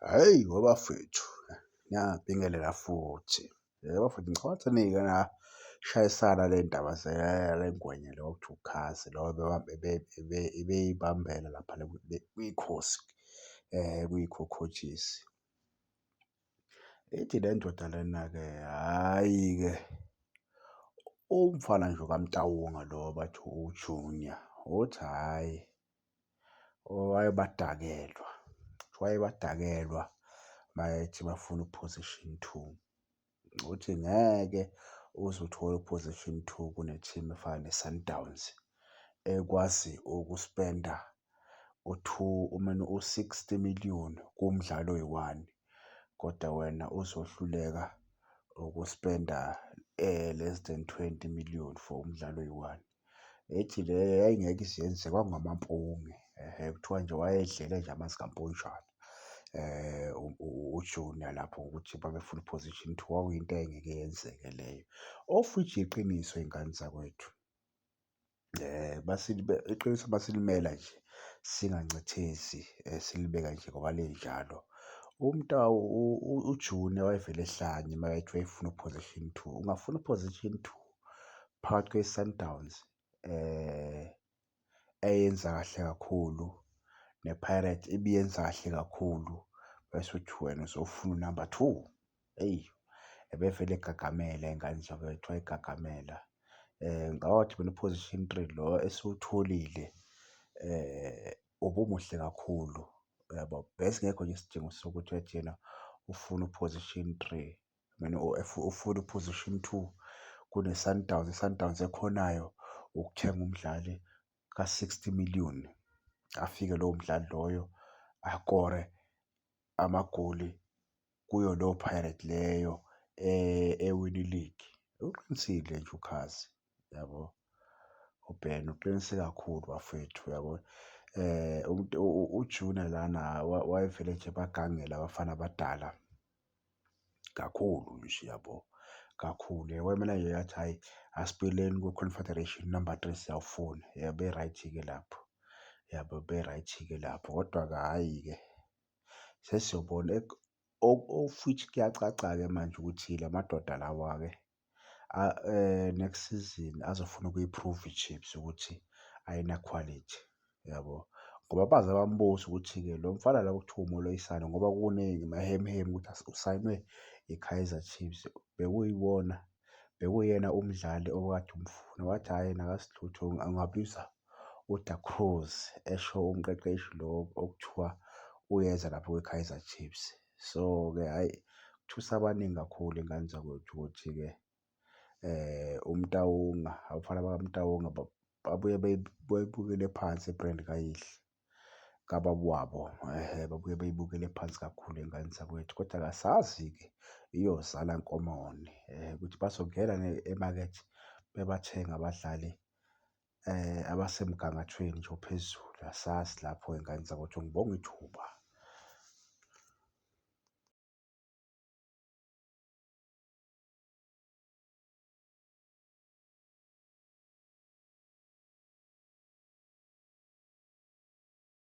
Hhayi, webafwethu, ngiyabingelela futhi. Bafwethu ngicabanga ukuthi senike nashayisana ney'ndaba zale ngwenya le okuthiwa uKhazi lo ebeyibambela laphana kwiKhosi, kuyikhokhotshisi. Ithi le ndoda lena-ke hhayi-ke, umfana nje okaMtaung lo abathi uJunior, uthi hhayi wayebadakelwa, wayebadakelwa mayethi bafuna u-position two. Uthi ngeke uze uthole u-position two kune-team efana ne-Sundowns ekwazi uku-spend-a u-two, u-sixty million kumdlalo oyi-one, kodwa wena uzohluleka uku-spend-a less than 20 million for umdlalo oyi-one. Ethi le yayingeke ize yenzeke, kwakungamampunge, ehhe, kuthiwa nje wayey'dlele nje amanzi kamponjwana uJunior lapho ngokuthi babefuna u-position two, kwakuyinto eyayingeke yenzeke leyo. Of which iqiniso y'ngane zakwethu. Iqiniso masilimela nje singancethezi, silibeke nje ngoba linjalo. UJunior wayevele ehlanya uma ethi wayefuna u-position two. Ungafuna u-position two phakathi kwe-Sundowns eyenza kahle kakhulu ne-Pirate ibiyenza kahle kakhulu, bese uthi wena uzofuna unamba two, eyi, ebevele egagamela y'ngane zakwethu, wayegagamela. Ngicabanga ukuthi mina u-position three lo esiwutholile ubumuhle kakhulu, uyabo? Besingekho nje isidingo sokuthi ethi yena ufuna u-position three, I mean ufuna u-position two kune-Sundowns, i-Sundowns ekhonayo ukuthenga umdlali ka-60 million, afike lowo mdlali loyo akore amagoli kuyo leyo Pirate leyo ewina iligi. Uqinisile nje uKhazi, yabo? UBen uqinise kakhulu bafwethu, uyabo? UJunior lana wayevele nje ebagangela abafana abadala kakhulu nje yabo, kakhulu. Kwamele nje athi hhayi, asibuyeleni ku-confederation number three siyawufuna, be-right-ke lapho, yabo be-right-ke lapho. Kodwa-ke hhayi-ke sesiyobona of which kuyacaca-ke manje ukuthi la madoda lawa-ke next season azofuna ukuyi-prove i-Chiefs ukuthi ayina-quality, yabo? Ngoba baze bambuza ukuthi-ke lo mfana lo okuthiwa uMoloisane ngoba kuningi mahemuhemu ukuthi usayinwe i-Kaizer Chiefs, bekuyiwona, bekuyena umdlali okade umfuna, wathi hhayi yena akazi lutho, angabiza uDa Cruz, esho umqeqeshi lo okuthiwa uyeza lapho kwi-Kaizer Chiefs. So-ke hhayi, kuthusa abaningi kakhulu iy'ngane zakwethu ukuthi-ke uMtaung, abafana bakaMtaung babuye beyibukele phansi i-brand kayihlo, kababa wabo, ehhe, babuye beyibukele phansi kakhulu iy'ngane zakwethu. Kodwa-ke asazi-ke iyozala nkomoni ukuthi bazongena emakethe bebathenge abadlali abasemgangathweni nje ophezulu, asazi lapho iy'ngane zakwethu, ngibonge ithuba.